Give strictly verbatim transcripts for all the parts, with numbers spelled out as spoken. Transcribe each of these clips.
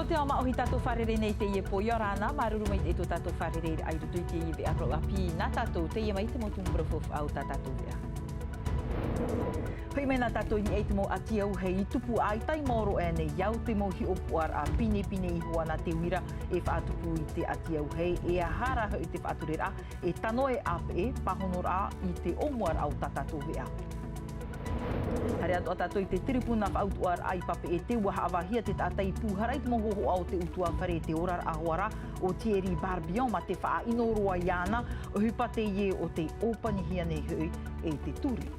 Nō te ao māʻohi tātou fārerei nei teie pō, ʻia ora na, māuruuru maitaʻi tō tātou fārereiraʻa i roto i teie veʻa parau ʻāpī nā tātou, teie mai te mau tumu parau faufaʻa o tā tātou veʻa. Hoʻi mai na tātou i niʻa i te mau ʻati auahi i tupu ʻaita i maoro aʻe nei, ʻia au te mau hiʻopoʻaraʻa pinepine iho ā nā te uira e faʻatupu i te ʻati auahi, e aha rā hoʻi te faʻatureraʻa e tano e ʻāpeʻe, pāhonoraʻa i te ʻōmuaraʻa o tā tātou veʻa. Haere atoʻa tātou i te tiripuna faʻautuʻaraʻa i Papeʻete, ʻua haʻavāhia te taʻata i pūhara i te mau hōhoʻa o te ʻutuāfare, te oraraʻa hoʻi rā o Thierry Barbillon, mā te faʻaʻino roa iāna, ʻohipa teie o tei ʻōpanihia nei hoʻi e te ture.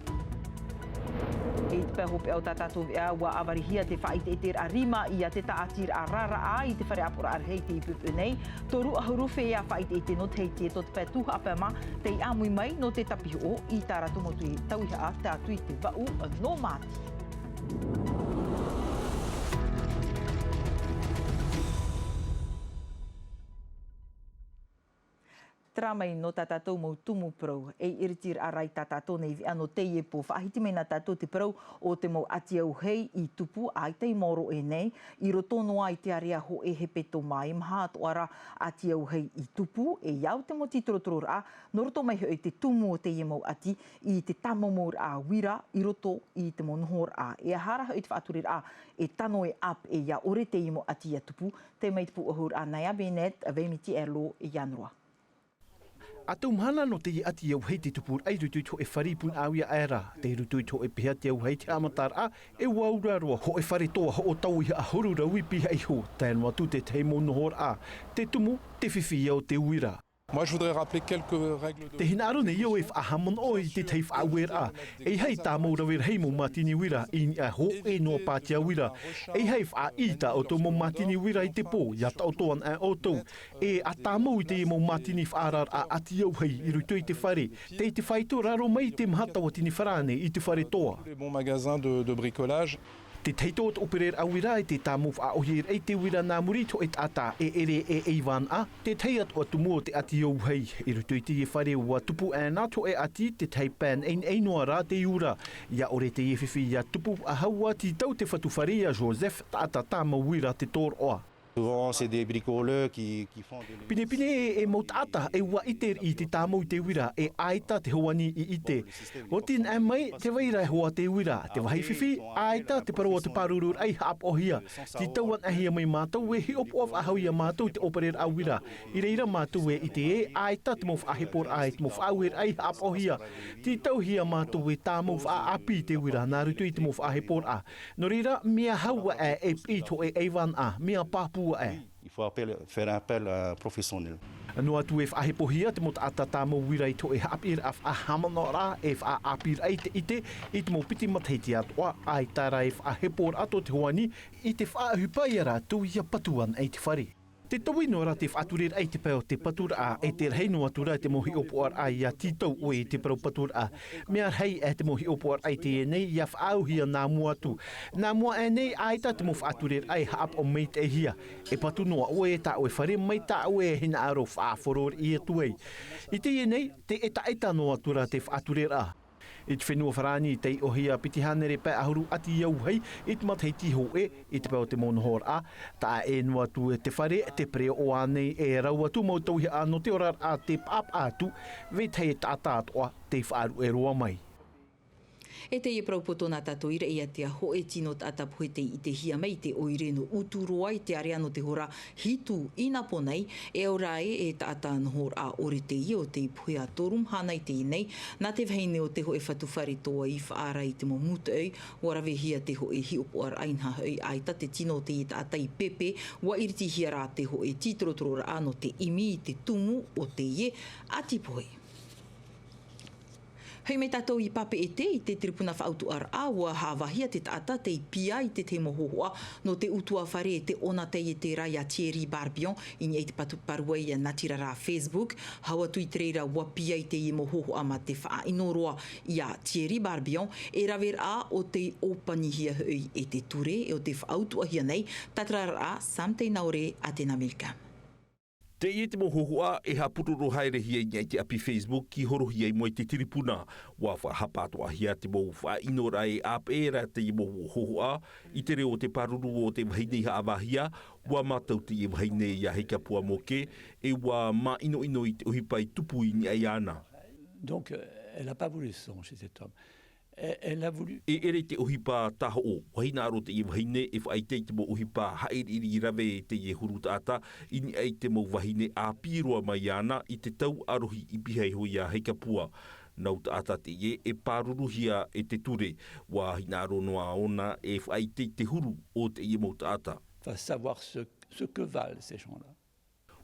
I te pae hopeʻa o tā tātou veʻa, ʻua ʻavarihia te faʻaʻiteʻiteraʻa rima ia te tāʻatiraʻa raraʻa i te fare ʻāpoʻoraʻa rahi i teie poʻipoʻi nei. Toru ʻahuru feiā faʻaʻiteʻite nō Tahiti e tō te pae tū haʻapae mā, tei ʻāmui mai nō te tāpihoʻo i tā rātou mau tauihaʻa, tae atu i te vaʻu nō Māti. Terā mai nō tā tātou mau tumu parau, e iritiraʻa rā i tā tātou nei veʻa nō teie pō. Faʻahiti mai na tātou te parau o te mau ʻati auahi i tupu, ʻaita i maoro aʻe nei, i roto noa i te ārea hōʻē hepetoma, e maha atoʻa rā ʻati auahi i tupu, e ʻia au te mau tītorotororaʻa, nō roto mai hoʻi te tumu o teie mau ʻati i te tāmaumauraʻa uira i roto i te mau nohoraʻa. E aha rā hoʻi te faʻatureraʻa e tano e ʻāpeʻe ʻia ʻore teie mau ʻati ʻia tupu, tei mai te pūʻohuraʻa nā ia Bennett, Vemiti Erlo, e ia noa. ʻĀtou mahana nō teie ʻati auahi te tupuraʻa i roto i te hōʻē fare i Punaʻauia aʻe ra, tei roto i te hōʻē piha te auahi te haʻamataraʻa, e ʻua aura roa, hōʻē fare toa hoʻo tauihaʻa ʻahuru rauipi iho, tae noa atu te tahi mau nohoraʻa, te tumu, te fifi ia o te uira. Moi, je voudrais rappeler quelques règles de... Te hinaʻaro nei au e faʻahaʻamanaʻo i te tahi faʻaueraʻa, ʻeiaha e tāmau rave rahi mau mātini uira, i niʻa hōʻē noa pātia uira, ʻeiaha e faʻaʻī tā ʻoutou mau mātini uira i te pō, ʻia taʻoto anaʻe ʻoutou, e ʻa tāmau i teie mau mātini faʻaararaʻa ʻati auahi i roto i te fare, tei te faito raro mai i te maha tauatini farāne i te fare toa. Les bons magasins de, de bricolage. Te tahi atoʻa ʻopereraʻa uira e tē tāmau faʻaʻohie ra i te uira nā muri i te hōʻē taʻata e ʻere e ʻeivānaʻa, te tahi atoʻa tumu o te ʻati auahi. I roto i teie fare ʻua tupu aʻena te hōʻē ʻati, te tahi pae naʻinaʻi noa rā te ura. ʻIa ʻore teie fifi ʻia tupu faʻahou, ʻua tītau te fatu fare ia Joseph, taʻata tāmau uira te tōroʻa. Souvent, c'est des bricoleurs qui, qui font des... Pinepine e, e mau taʻata, e ʻua ʻite i te tāmau i te uira, e ʻaita te hoani i ʻite. ʻUa tīnaʻi mai, tē vai ra e hoa te uira, te vāhi fifi, ʻaita te parau o te pārururaʻa i haʻapaʻohia. Tītau anaʻe hia mai mātou, e hiʻopoʻa faʻahou ia mātou i te ʻopereraʻa uira. I reira mātou e ʻite ē, ʻaita te mau faʻaheporaʻa, e te mau faʻaueraʻa i haʻapaʻohia. Tītauhia mātou e tāmau faʻaʻāpī te uira, nā roto i te mau faʻaheporaʻa. Nō reira, mea hau aʻe e piʻi i te hōʻē ʻeivānaʻa, mea pāpū aʻe. Il faut appel-, faire appel à un professionnel. Noa atu e faʻahepohia te mau taʻata tāmau uira i te hōʻē haʻapiʻiraʻa faʻahaʻamanaʻoraʻa, e faʻaʻāpīraʻa i te ʻite, i te mau piti matahiti atoʻa, ʻaita rā e faʻaheporaʻa tō te hoani, i te faʻaʻohipa ia rātou ʻia patu anaʻe i te fare. Te taui noa rā te faʻatureraʻa i te pae o te paturaʻa, e te rahi noa atu rā te mau hiʻopoʻaraʻa ʻia tītau ʻoe i te parau paturaʻa. Mea rahi aʻe te mau hiʻopoʻaraʻa i teie nei ʻia faʻaauhia nā mua atu. Nā mua aʻe nei, ʻaita te mau faʻatureraʻa e haʻapaʻo maitaʻihia. E patu noa ʻoe i tā ʻoe fare mai tā ʻoe e hinaʻaro faʻaʻāfaro atu ai. I teie nei, te ʻetaʻeta noa atu rā te faʻatureraʻa. I te fenua Farāni, tei ʻōhia piti hānere pae ʻahuru ʻati auahi i te matahiti hōʻē, i te pae o te mau nohoraʻa, taʻa ʻē noa atu te fare, te pereʻoʻo ānei e rau atu mau tauihaʻa nō te oraraʻa tē paʻapaʻa atu, vetahi e taʻata atoʻa tei faʻaruʻe roa mai. E teie parau poto nā tātou i reira, ʻia tea hōʻē tino taʻata pohe tei ʻitehia mai i te ʻoire nō Uturoa i te ārea nō te hora hitu i nā pō nei, e au rā ē, e taʻata nohoraʻa ʻore teie ʻo tei pohe ā toru mahana i teie nei, nā te vahine o te hōʻē fatu fare toa i faʻaara i te mau mūtoʻi, ʻua ravehia te hōʻē hiʻopoʻaraʻa inaha hoʻi ʻaita te tino o teie taʻata i pēpē, ʻua iritihia rā te hōʻē tītorotororaʻa nō te ʻimi i te tumu o teie ʻati pohe. Hoʻi mai tātou i Papeʻete, i te tiripuna faʻautuʻaraʻa, ʻua haʻavāhia te taʻata tei piʻi i te tahi mau hōhoʻa nō te ʻutuāfare e te ʻona taiete ra ia Thierry Barbillon, i niʻa i te patu parau ia natirara Facebook. Hau atu i te reira ʻua piʻi i teie mau hōhoʻa mā te faʻaʻino roa ia Thierry Barbillon, e raveraʻa ʻo tei ʻōpanihia hoʻi e te ture, e ʻo tei faʻautuʻahia nei, tātararaʻa Sam Teinaore, Atena Milka. Teie te mau hōhoʻa e haʻapuroro haerehia i niʻa i te ʻapi Facebook i horohia i mua i te tiripuna. Ua faʻahapa atoʻahia te mau faʻaʻinoraʻa e ʻāpeʻe ra teie mau hōhoʻa i te reo o te pāruru o te vahine i haʻavāhia. Ua mātau teie vahine iā Hikapua Moke, e ua māʻinoʻino i te ʻohipa i tupu i niʻa iāna. Donc, euh, elle a pas voulu se songer, cet homme. Elle, elle a voulu. E ʻere te ʻohipa tāhoʻo, ua hinaʻaro teie vahine e faʻaʻite i te mau ʻohipa haʻiriʻiri i rave teie huru taʻata i niʻa i te mau vahine ʻāpī roa mai iāna i te tau ʻārohi i piha iho iā Hikapua. Nau taʻata teie e pāruruhia e te ture, ua hinaʻaro noa ʻōna e faʻaʻite i te huru o teie mau taʻata. Enfin, savoir ce, ce que valent ces gens-là.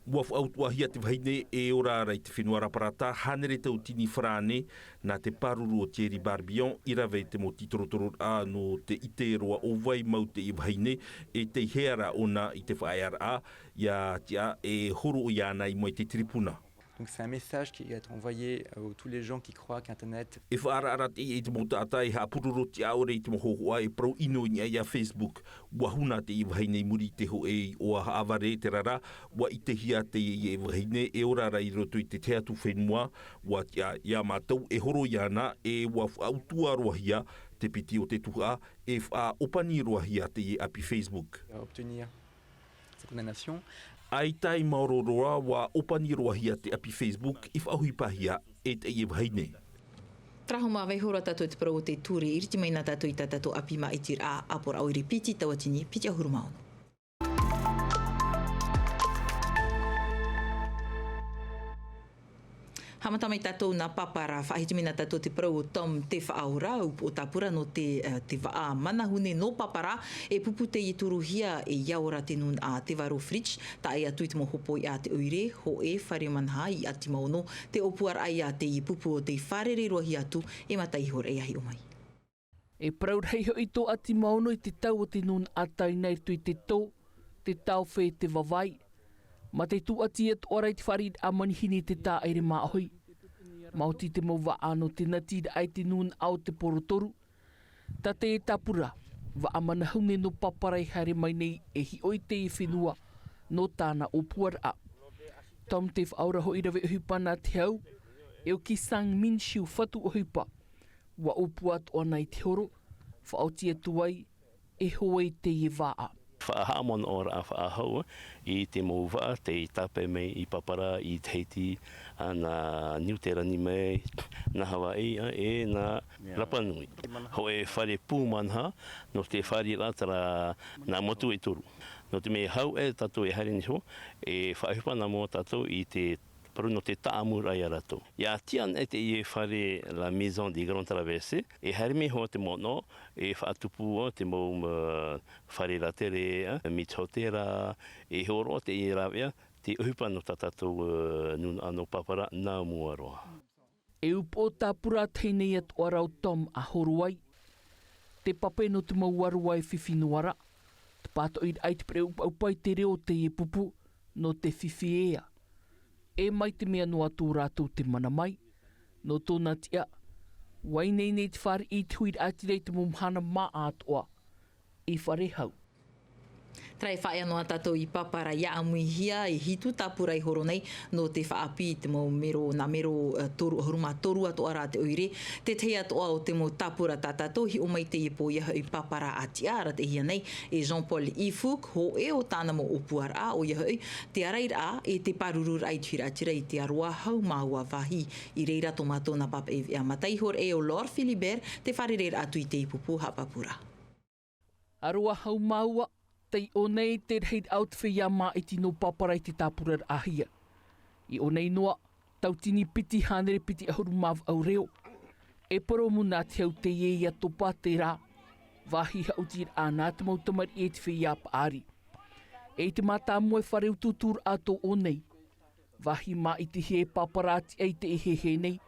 Ua faʻautuʻahia te vahine e ora ra i te fenua Raparata, hānere tauatini farāne, nā te pāruru o Thierry Barbillon i rave te mau tītorotororaʻa nō te ʻite roa ʻo vai mau teie vahine, e tei hea ra ʻōna i te faʻaearaʻa, ʻia tiʻa e horo iāna i mua i te tiripuna. Donc c'est un message qui va être envoyé, euh, à tous les gens qui croient qu'Internet. E faʻaararaʻa teie i te mau taʻata e haʻapuroro tiʻa ʻore i te mau hōhoʻa e parau ʻino i niʻa iā Facebook. Ua huna teie vahine i muri i te hōʻē iʻoa haʻavare, terā rā, ua ʻitehia teie vahine e ora ra i roto i te tahi atu fenua, ua tiʻa iā mātou e horo iāna, e ua faʻautuʻa roahia te piti o te tuhaʻa, e faʻaʻōpani roahia teie ʻapi Facebook. Obtenir sa condamnation. ʻAita i maoro roa, ua ʻōpani roahia te ʻapi Facebook i faʻaʻohipahia e teie vahine. Terā hoʻi mā, vaiiho ra tātou i te parau o te ture, iriti mai na tātou i tā tātou ʻapi māʻitiraʻa, ʻāpoʻoraʻa ʻoire piti tauatini piti ʻahuru mā ono. Haʻamata mai tātou nā Papara, faʻahiti mai na tātou te parau o Tom Te Faʻaora, upoʻo tāpura nō te, eh, te vaʻa manahune nō Papara, e pupu teie tūruhia e ia ora te nūnaʻa Te Varo Fritsch, tae atu i te mau hōpoiʻa a te ʻoire, hōʻē fare manaha i ʻAtimaono, te ʻōpuaraʻa iā teie pupu o tei fārerei roa hia atu, e mata iho ra e hiʻo mai. E parau rahi hoʻi tō ʻAtimaono i te tau o te nūnaʻa Taina i roto i te tō, te tāofe, te vavai. Mā te tūʻati atoʻa ra i te fāriʻiraʻa manihini i te tāʻere māʻohi. Maoti te mau vaʻa nō te natiraʻa i te nūnaʻa o te porotoru. Tā teie tāpura, vaʻa manahune nō Papara e haere mai nei e hiʻo i teie fenua, nō tāna ʻōpuaraʻa. Tom Te Faʻaora hoʻi rave ʻohipa nā te hau, e ʻo Kisang Minshu Fatu ʻohipa. Ua ʻōpua atoʻa na i te horo, faʻaoti atu ai, e hoe i teie vaʻa. Faʻahaʻamanaʻoraʻa faʻahou i te mau vaʻa tei tāpae mai i Papara, i Tahiti, ā, nā Niu Terani mai, nā Havaiʻi, ā, e nā Rapa Nui. Hōʻē fare pū manaha, nō te fāriʻiraʻa terā nā Motu e toru. Nō te mea hau e tātou e haere nei iho, e faʻaʻohipa nā mua tātou i te parau nō te taʻamuraʻa ia rātou. ʻIa tiʻa anaʻe teie fare La Maison des Grands Traversés, e haere mai iho te mono, e faʻatupu te mau, ā, fare rātere, ā, mai te hōtēra, e hōroʻa teie rāveʻa, te ʻohipa nō tā tātou, ā, nūnaʻa nō Papara nā mua roa. E upoʻo tāpura tahi nei atoʻa ra ʻo Tom a horo ai. Te pape nō te mau aroa e fifi noa ra. Te pātoʻiraʻa i te pereʻupaʻupa i te reo o teie pupu, nō te fifi ea. E mai te mea noa tō rātou te mana mai. Nō tōna tiʻa, ua ineine te fāriʻi i te huiraʻatira i te mau mahana māʻa atoʻa. I fare hau. Terā e faʻaea noa tātou i Papara, ʻia ʻāmuihia e hitu tāpura i horo nei, nō te faʻaʻapi i te mau mero, nā mero, eh, toru ʻahuru mā toru atoʻa rā te ʻoire. Te tahi atoʻa o te mau tāpura tā tātou hiʻo mai teie pō ʻoia hoʻi Papara a tiʻa, arataʻihia nei e Jean-Paul Ifouk, hōʻē o tāna mau ʻōpuaraʻa, ʻoia hoʻi te arairaʻa e te pārururaʻa i te huiraʻatira i te Aroahau Māua vāhi. I reira tō mātou nā pāpaʻi veʻa mata iho ra e ʻo Laure Philibert, tē fārereiraʻa atu i teie pupu haʻapāpūraʻa. Aroahau Māua, tei ʻō nei te rahiraʻa o te feiā māʻiti nō Papara i te tāpuraraʻahia. I ʻō nei noa, tauatini piti hānere piti ʻahuru mā vaʻu reo. E poromu nā te hau teie ʻia topa terā vāhi haʻutiraʻa nā te mau tamariʻi e te feiā paʻari. E i te mātāmua e fare utuuturaʻa tō ʻō nei. Vāhi māʻitihia e Papara a tiʻa i teie hēhē nei,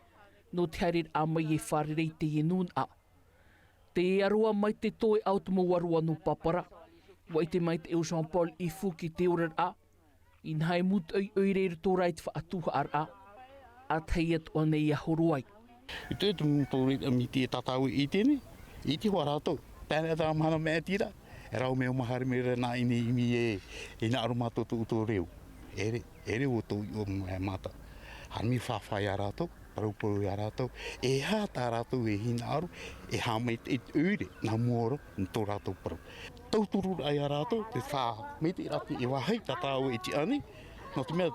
nō te haereraʻa mai e fārerei i teie nūnaʻa. Te aroa mai te toeʻa o te mau aroa nō Papara. Ua ʻite maitaʻi ʻo Jean-Paul Ifouk i te oraraʻa, inaha e mūtoʻi ʻoire i roto rā i te faʻatuhaʻaraʻa, ʻa tahi atoʻa nei ʻia horo ai. I te, te mūtoʻi miti e tātau i ʻite nei, i te hoa rātou. Pēnei terā mahana maʻitiraʻa, e rau mea maha ra mea ra nā ʻini ʻimi e, e hinaʻaro mātou tō ʻoutou reo. ʻere, ʻere ʻoutou i ʻō mai mātou. Haʻamī fāfā ia rātou, parauparau ia rātou, e aha tā rātou e hinaʻaro, e haʻamaitaʻi i te ʻoire, nā mua roa, nō tō rātou parau. Tauturu rā ia rātou, te haʻamaitaʻiraʻa i te vāhi tā tāua e tiʻa nei, nō te mea,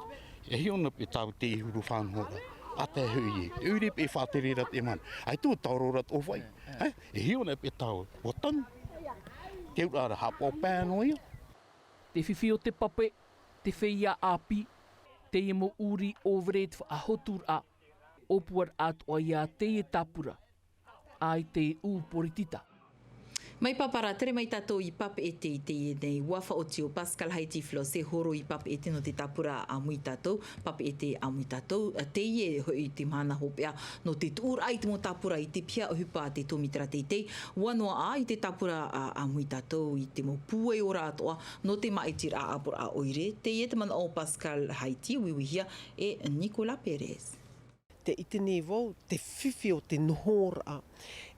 e hiʻo na paʻi tāua te huru faʻanahoraʻa, ʻa tae hoʻi ē, te ʻoire paʻi e faʻatere ra te mana, ʻaita e taoro ra tō vai, e, e hiʻo na paʻi tāua, ʻua tanu, te auraʻa ra haʻapaʻo pae noa ia. Te fifi o te pape, te feiā ʻāpī, teie mau ʻūrī ʻōvere i te faʻahoturaʻa, ʻōpuaraʻa atoʻa ia teie tāpura, ʻaita e ʻū poritita. Mai Papara, tere mai tātou i Papeʻete i teie nei. ʻUa faʻaoti ʻo Pascal Haiti Flosse e horo i Papeʻete nō te tāpura ʻāmui tātou, Papeʻete ʻāmui tātou, ā, teie hoʻi te mahana hopeʻa nō te tuʻuraʻa i te mau tāpura i te piha ʻohipa a te tōmitera teitei, ʻua noaʻa i te tāpura, ā, ʻāmui tātou i te mau pūai ora atoʻa nō te māʻitiraʻa ʻāpoʻoraʻa ʻoire. Teie te manaʻo o Pascal Haiti, uiuihia e Nicolas Perez. Tē ʻite nei vau, te fifi o te nohoraʻa.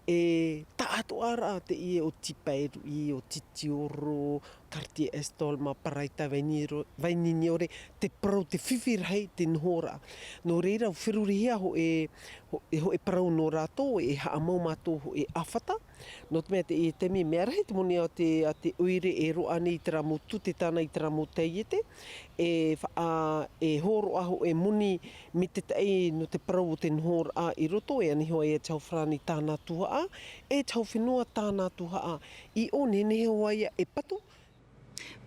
E taʻatoʻaraʻa teie o Tipaeruʻi, o Titioro, Quartier Estolma, Paraita, Vainiro-, Vaininiore, te parau te fifi rahi te nohoraʻa. Nō reira, ferurihia hōʻē, hō-, hōʻē parau nō rātou, e haʻamau mātou hōʻē ʻāfata. Nō te mea teie taime, mea rahi te moni a te, a te ʻoire e roaʻa nei i terā mau tute tāna i terā mau taiete, e faʻa-, e hōroʻa hōʻē moni mai te tahi nō te parau o te nohoraʻa i roto, e ani hoʻi ia te hau farāni tāna tuhaʻa, e te hau fenua tāna tuhaʻa, i ʻō nehenehe hoʻi ia e patu.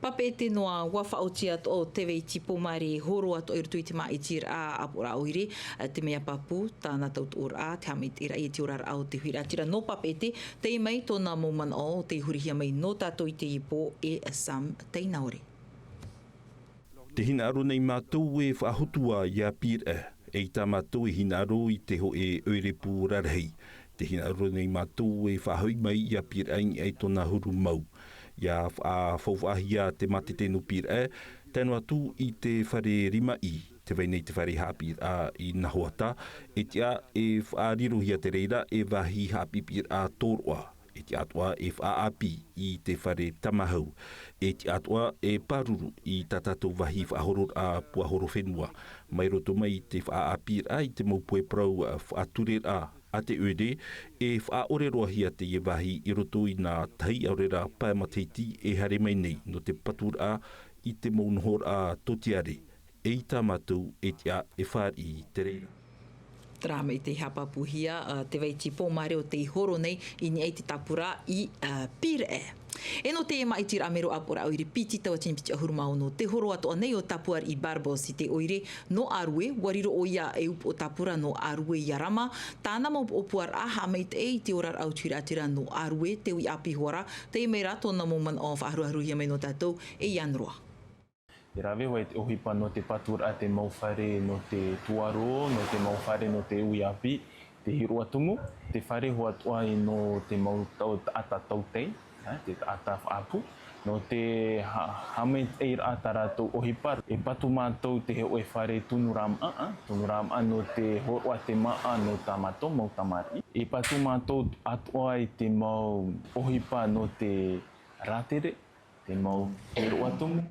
Papeʻete noa, ʻua faʻaoti atoʻa ʻo Teveiti Pomare e horo atoʻa i roto i te māʻitiraʻa ʻāpoʻoraʻa ʻoire, ā, te mea pāpū, tāna tautuʻuraʻa, te haʻamaitaʻiraʻa i te oraraʻa o te huiraʻatira nō Papeʻete, tei mai tōna mau manaʻo, tei hurihia mai nō tātou i teie pō e Sam Teinaore. Tē hinaʻaro nei mātou e faʻahotu ā ia Pīraʻe, eʻita mātou e hinaʻaro i te hōʻē ʻoire pū rarahi. Tē hinaʻaro nei mātou e faʻahoʻi mai ia Pīraʻe i niʻa i tōna huru mau. ʻIa faʻa-, faʻaʻāfaʻahia te mātete nō Pīraʻe, tae noa atu i te fare rimaʻī, tē vai nei te fare haʻapiʻiraʻa i Nahoata, e tiʻa e faʻarirohia te reira e vāhi haʻapiʻipiʻiraʻa tōroʻa. E tiʻa atoʻa e faʻaʻāpī i te fare tamahau. E tiʻa atoʻa e pāruru i tā tātou vāhi faʻahororaʻa puaʻahorofenua. Mai roto mai i te faʻaʻāpīraʻa i te mau puai parau faʻatureraʻa a te ʻoire, e faʻaʻore roa hia teie vāhi i roto i nā tahi ʻaore rā pae matahiti e haere mai nei nō te paturaʻa i te mau nohoraʻa tōtiare. Eʻita mātou e tiʻa e fāriʻi i te reira. Terā mai te haʻapāpūhia, ā, Teveiti Pomare ʻo tei horo nei i niʻa i te tāpura i, ā, Pīraʻe. E nō te māʻitiraʻa mero ʻāpoʻoraʻa ʻoire piti tauatini piti ʻahuru mā ono, te horo atoʻa nei o Tapuariʻi Barbos i te ʻoire nō Arue, ʻua riro ʻoia e upoʻo tāpura nō Arue ia Rama, tāna mau ʻōpuaraʻa haʻamaitaʻi i te oraraʻa o te huiraʻatira nō Arue, te uʻi ʻāpī hoʻi ra, tei mai rā tōna mau manaʻo faʻaharuharuhia mai nō tātou e Ian Roa. E rave hoʻi te ʻohipa nō te paturaʻa te mau fare nō te tuaro, nō te mau fare nō te uʻi ʻāpī, te hīroʻa tumu, te fare hoʻi atoʻa nō te mau tau-, taʻata tautai, ā, te taʻata faʻaʻapu, nō te ha-, haʻamaitaʻiraʻa tā rātou ʻohipa. E patu mātou te hōʻē fare tunu rā māʻa, ā, tunu rā māʻa nō te hōroʻa te māʻa nō tā mātou mau tamariʻi. E patu mātou atoʻa i te mau ʻohipa nō te rātere, te mau hīroʻa tumu.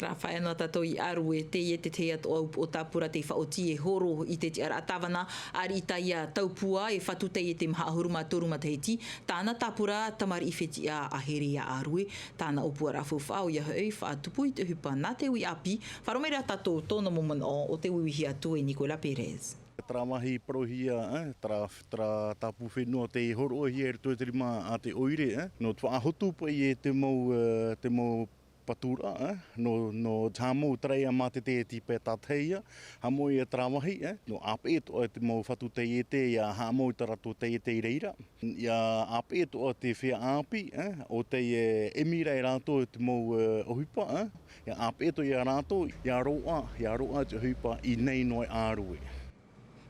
Rā faʻaea noa tātou i Arue, teie te tahi atoʻa upoʻo tāpura tei faʻaoti e horo i te tiʻaraʻa tāvana, ʻāriʻi Taia Taupua, e Fatu Taiete maha ʻahuru mā toru matahiti, tāna tāpura tamariʻi fetiʻa a here ia Arue, tāna ʻōpuaraʻa faufaʻa ʻoia hoʻi faʻatupu i te ʻohipa nā te uʻi ʻāpī, faʻaroʻo mai rā tātou tōna mau manaʻo ʻo tē uiuihia atu e Nicolas Perez. Terā vāhi parauhia, ā, terā, terā tāpū fenua tei hōroʻahia i roto i te rima a te ʻoire, ā, nō te faʻahotu paʻi e te mau, ā, te mau paturaʻa, ā, nō, nō te haʻamau terā ia mātete e tīpae tātaʻi ia, haʻamau ia terā vāhi, ā, nō ʻāpeʻe atoʻa te mau fatu taiete ia haʻamau i tā rātou taiete i reira. ʻIa ʻāpeʻe atoʻa te feiā ʻāpī, ā, ʻo tei, ē, ʻimi ra e rātou te mau, ē, ʻohipa, ā, ʻia ʻāpeʻe atoʻa ia rātou, ʻia roaʻa, ʻia roaʻa te ʻohipa i nei noa i Arue.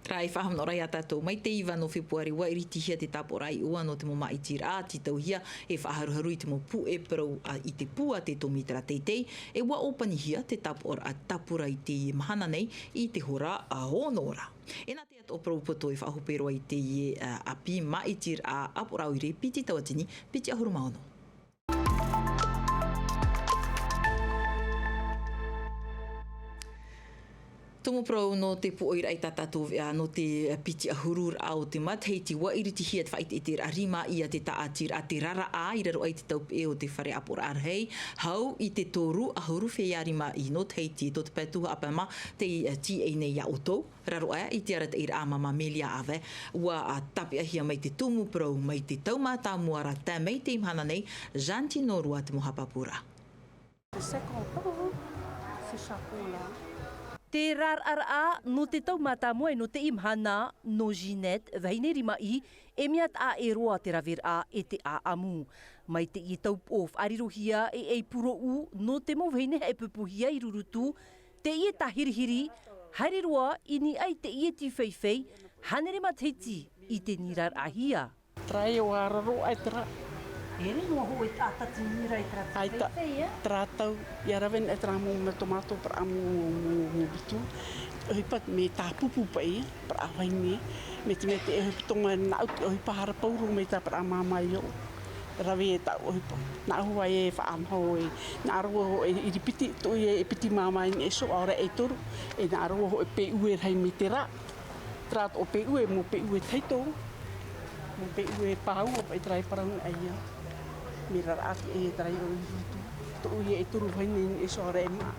Terā e faʻahaʻamanaʻo ra ia tātou, mai te iva nō Fepuare ʻua iritihia te tāpoʻoraʻa iʻoa nō te mau māʻitiraʻa, tītauhia e faʻaharuharu i te mau pūʻe parau, ā, i te pū a te tōmitera teitei, e ʻua ʻōpanihia te tāpoʻoraʻa tāpura i teie mahana nei i te hora, ā, ono ora. E nā te atoʻa parau poto e faʻahope roa i teie, ā, ʻāpī māʻitiraʻa ʻāpoʻoraʻa ʻoire piti tauatini piti ʻahuru mā ono. Parau nō te pūʻoiraʻa i tā tātou veʻa nō te piti ʻahuru raʻa o te matahiti, ʻua iritihia te faʻaʻiteʻiteraʻa rima ia te tāʻatiraʻa Te Raraʻa i raro aʻe i te taupeʻe o te fare ʻāpoʻoraʻa rahi, hau i te toru ʻahuru feiā rima i nō Tahiti, tō te pae tuhaʻa pae mā tei tīaʻi nei iā ʻoutou. Raro aʻe i te arataʻiraʻa a Māmā Melia Ave, ʻua tāpeʻahia mai te tumu parau mai te tau mātāmua ra, tae mai i teie mahana nei, Jean Tinorua te mau haʻapāpūraʻa. C'est sec encore, hein, ce chapeau-là. Te raraʻa nō te tau mātāmua e nō teie mahana, nō Ginette, vahine rimaʻī, e mea taʻa ʻē roa te raveraʻa e te ʻāʻamu. Mai teie taupoʻo faʻarirohia e ei pūroʻu nō te mau vahine haʻapupuhia i Rurutu, teie tāhirihiri, haere roa i niʻa i teie tīfaifai, hānere matahiti i te nīraraʻahia. Terā e ʻua raro aʻe terā. E riro noa hoʻi te ʻātati nīra i terā tīfaifai, ē? Terā tau, ʻia rave nei terā mau mea tō mātou parau mau, mau, mau Rurutu. ʻOhipa mea tāpupu paʻi, parau vahine. Mai te mea te ʻohipa tō mai nā ʻu te ʻohipa hara pauro mai tā parau māmā i ʻō. Rave e tā ʻohipa. Nā ʻu hoʻi e faʻanaho e, nā roa hoʻi e iripiti, tō ia e piti māmā i niʻa iho, ʻaore e toru. E nā roa hoʻi e peʻue rahi mai terā. Terā tō peʻue, mau peʻue tahito, mau peʻue pāua paʻi terā e parau nei ia. Mea raraʻa teie terā i ʻō i Rurutu. Tō ia e toru vahine i niʻa iho, ʻaore e maha.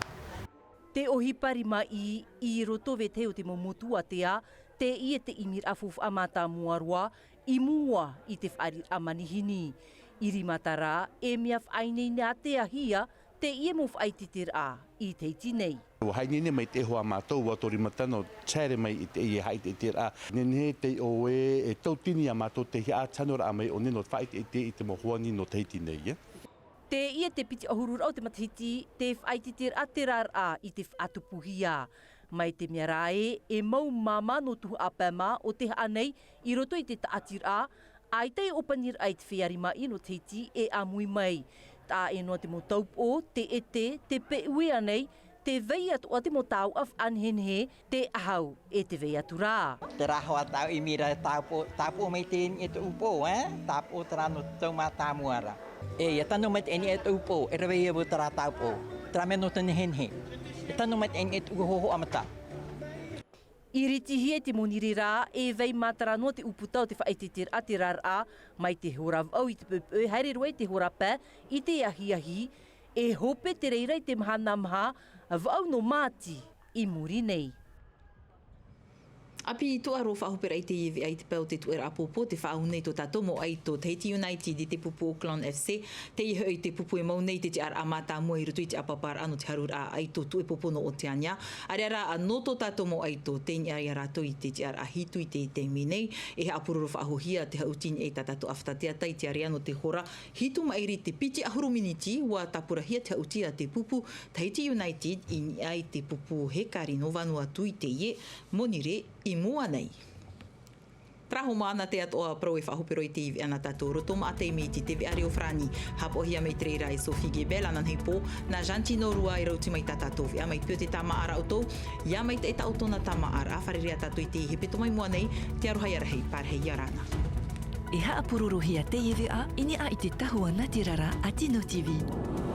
Te ʻohipa rimaʻī i roto vetahi o te mau motu ātea, teie te ʻimiraʻa faufaʻa mātāmua roa, i mua i te fāriʻiraʻa manihini. I rima terā, e mea faʻaineine āteahia teie mau faʻaʻiteʻiteraʻa i Tahiti nei. ʻUa faʻaineine mai te hoa a mātou, ʻua tō rima tano, ʻia haere mai i teie faʻaʻiteʻiteraʻa. Nehenehe tei ʻoe e tauatini iā mātou te haʻatanoraʻa mai ʻō nei nō te faʻaʻiteʻite i te mau hoani nō Tahiti nei, ē? Teie te piti ʻahuru raʻa o te matahiti, te faʻaʻiteʻiteraʻa Te Raraʻa i te faʻatupuhia. Mai te mea rā ē, e mau māmā nō tuhaʻa pae mā o te haʻa nei i roto i te tāʻatiraʻa, ʻaita e ʻōpaniraʻa i te feiā rimaʻī nō Tahiti e ʻāmui mai. Taʻa ʻē noa te mau taupoʻo, te ʻete, te peʻue ānei, tē vai atoʻa te mau tauʻa faʻanehenehe, te ʻahau e tē vai atu ra. Terā hoʻi tāʻu ʻimiraʻa tāupoʻo, tāupoʻo mai teie nei tōʻu upoʻo, ē? Tāupoʻo terā nō te tau mātāmua ra. E, ʻia tano mai teie nei tōʻu upoʻo, e rave ia vau terā tāupoʻo. Terā mea nō te nehenehe. E tano mai teie nei tōʻu hōhoʻa mata. I Ritihia i te monirē rā, e vai matara noa te ʻūputa o te faʻaʻiteʻiteraʻa Te Raraʻa, mai te hora vaʻu i te poʻipoʻi haere roa i te hora pae i te ahiahi, e hope te reira i te mahana maha vaʻu nō Māti i muri nei. ʻApī tuʻaro faʻahoperaʻa i teie veʻa i te pae o te tuʻeraʻa pōpō, te faʻaʻamu nei tō tātou mau ʻaito Tahiti United i te pupu Auckland F C, teie hoʻi te pupu e mau nei te tiʻaraʻa mātāmua i roto i te ʻāpaparaʻa nō te haruraʻa ʻaito tuʻepōpō nō Oteania. ʻĀreʻa rā, nō tō tātou mau ʻaito, tei niʻa ia rātou i te tiʻaraʻa hitu i te taime nei, e haʻapuroro faʻahouhia te haʻuti i niʻa i tā tātou ʻāfata teata i te area nō te hora hitu maʻiri te piti ʻahuru miniti, ʻua tāpurahia te haʻuti a te pupu Tahiti United i niʻa i te pupu hekari nō Vanuatu i teie monirē i mua nei. Terā hoʻi māna te atoʻa parau e faʻahoperaʻa i teie veʻa nā tātou roto maʻa taime i te veʻa reo farāni. Haʻapaʻohia mai te reira e Sophie Gebel, ananahi pō, nā Jean Tinorua e rauti mai tā tātou veʻa mai pio te tāmāʻaraʻa ʻoutou, ʻia maitaʻi tā ʻoutou nā tāmāʻaraʻa, fārerei ā tātou i te hepetoma i mua nei, te aroha ʻia rahi, pārahi ʻia rāna. E haʻapurorohia teie veʻa i niʻa i te tahua natirara a Tino T V.